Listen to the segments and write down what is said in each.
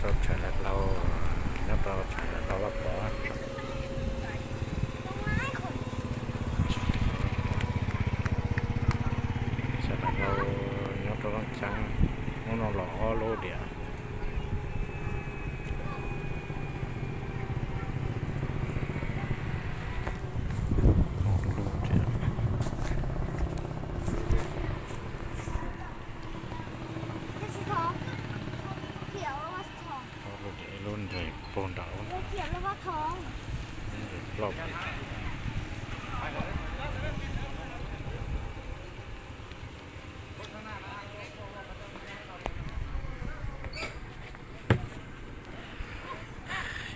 Rau tshais daim hlau, nyob rau tshais daim hlau Vaj Pov. Tshais daim hlau nyob rau Looj Ceeb, hnub no los ob lub diam. Ob lub diam, ib lub nres puag nram, ib lub nres ploj.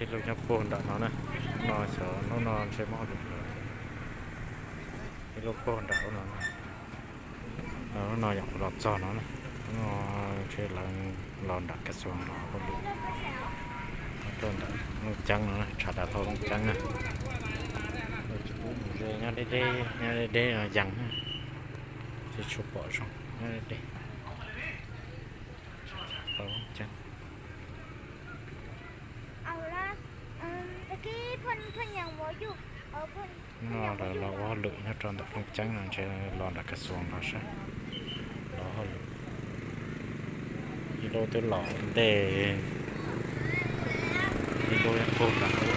Ib lub nyob puag nram no na, hnub no xyov hnub no ntshe muaj hauj lwm lawm. Ib lub puag nram no, hnub no yog kuv los txog no na, hnub no ntshe lawv los nram kas xuas los hauj lwm. Tuaj ntawm Looj Ceeb no, tshais daim hlau Looj Ceeb na. Tsis pub mus ze, nyob deb deb, nyob deb deb yees na, tsis tshua pom zoo, nyob deb deb. Tshais daim hlau Looj Ceeb. Hnub no lawv los ua hauj lwm nyob rau ntawm Looj Ceeb no, ntshe los nram kas xuas los saib, los hauj lwm. Ib lub twb los ntej, ib lub puag nram ub.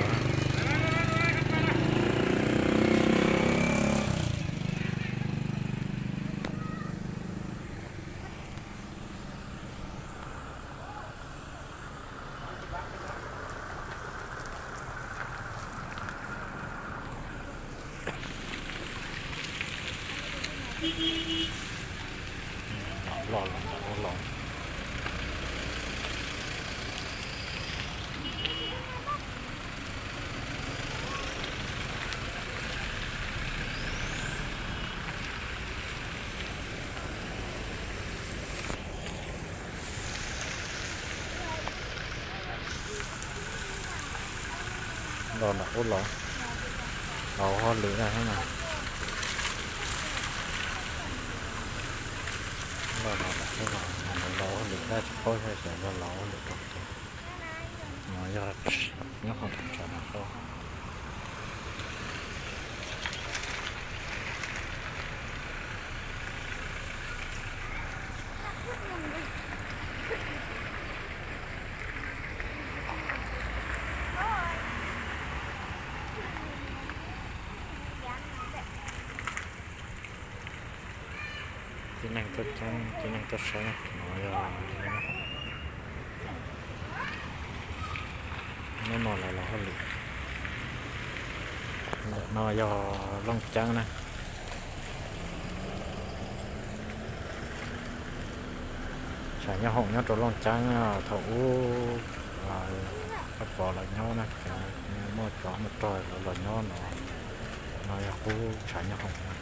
Los los los. Los nram ub los, los hauj lwm na. Los nram ub los, los hauj lwm na, tsis paub xyov los hauj lwm rau qhov twg. No yog nyob hauv tshais daim hlau. Tib neeg tuaj coob, tib neeg tuaj saib no yog hnub no lawv los hauj lwm. Ntawm no yog Looj Ceeb na. Tshav nyob hoom nyob rau Looj Ceeb, thaum ub Vaj Pov lawv nyob na, muaj tsov muaj rog lawv los nyob no. No yog qub tshav nyob hoom na.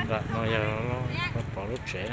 Ntawm no yog Vaj Pov lub tsev.